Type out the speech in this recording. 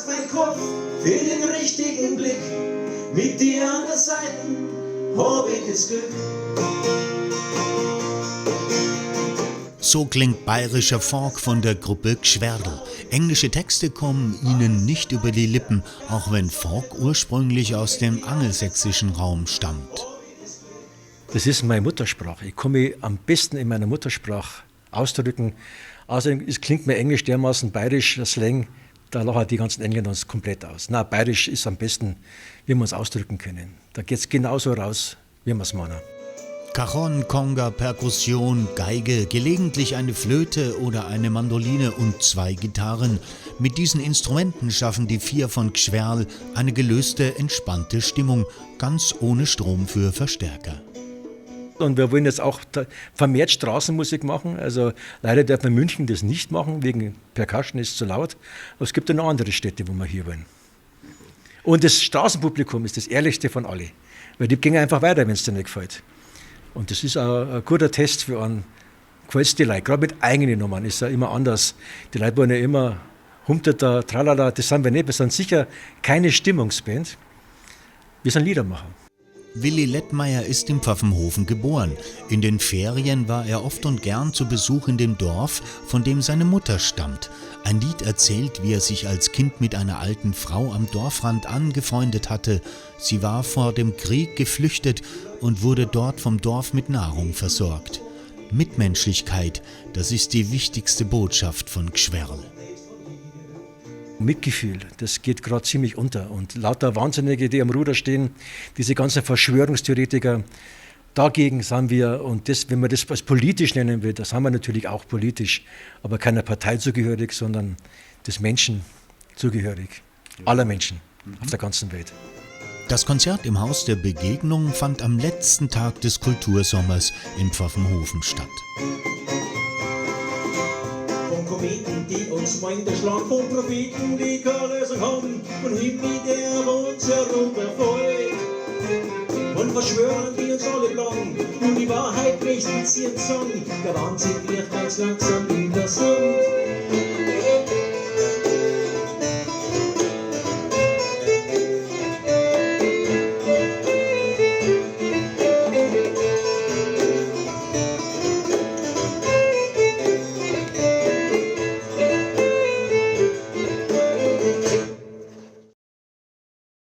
Hast mein Kopf für den richtigen Blick. Mit dir an der Seite hab ich das Glück. So klingt bayerischer Folk von der Gruppe Gschwerl. Englische Texte kommen ihnen nicht über die Lippen, auch wenn Folk ursprünglich aus dem angelsächsischen Raum stammt. Das ist meine Muttersprache. Ich kann mich am besten in meiner Muttersprache ausdrücken. Außerdem, es klingt mir Englisch dermaßen bayerisch, der Slang, da lachen die ganzen Engländer uns komplett aus. Na, bayerisch ist am besten, wie wir uns ausdrücken können. Da geht's genauso raus, wie wir's meinen. Cajon, Conga, Perkussion, Geige, gelegentlich eine Flöte oder eine Mandoline und zwei Gitarren. Mit diesen Instrumenten schaffen die vier von Gschwerl eine gelöste, entspannte Stimmung, ganz ohne Strom für Verstärker. Und wir wollen jetzt auch vermehrt Straßenmusik machen. Also leider darf man in München das nicht machen, wegen Percussion ist zu laut. Aber es gibt ja noch andere Städte, wo wir hier wollen. Und das Straßenpublikum ist das ehrlichste von alle. Weil die gehen einfach weiter, wenn's dir nicht gefällt. Und das ist auch ein guter Test für einen, gefällt's die Leute. Gerade mit eigenen Nummern ist ja immer anders. Die Leute wollen ja immer Humtata, Tralala, das sind wir nicht. Wir sind sicher keine Stimmungsband. Wir sind Liedermacher. Willi Lettmeier ist in Pfaffenhofen geboren. In den Ferien war er oft und gern zu Besuch in dem Dorf, von dem seine Mutter stammt. Ein Lied erzählt, wie er sich als Kind mit einer alten Frau am Dorfrand angefreundet hatte. Sie war vor dem Krieg geflüchtet und wurde dort vom Dorf mit Nahrung versorgt. Mitmenschlichkeit, das ist die wichtigste Botschaft von Gschwerl. Mitgefühl, das geht grad ziemlich unter. Und lauter Wahnsinnige, die am Ruder stehen, diese ganzen Verschwörungstheoretiker, dagegen sind wir, und das, wenn man das als politisch nennen will, das haben wir natürlich auch politisch, aber keiner Partei zugehörig, sondern des Menschen zugehörig, aller Menschen auf der ganzen Welt. Das Konzert im Haus der Begegnung fand am letzten Tag des Kultursommers in Pfaffenhofen statt. Von Kometen, die uns meinen, der Schlag von Propheten, die keine Lösung haben, und Himmel, der uns herunterfällt. Von Verschwörern, die uns alle plagen, und die Wahrheit bricht mit ihren Song. Der Wahnsinn wird ganz langsam in der Sonne.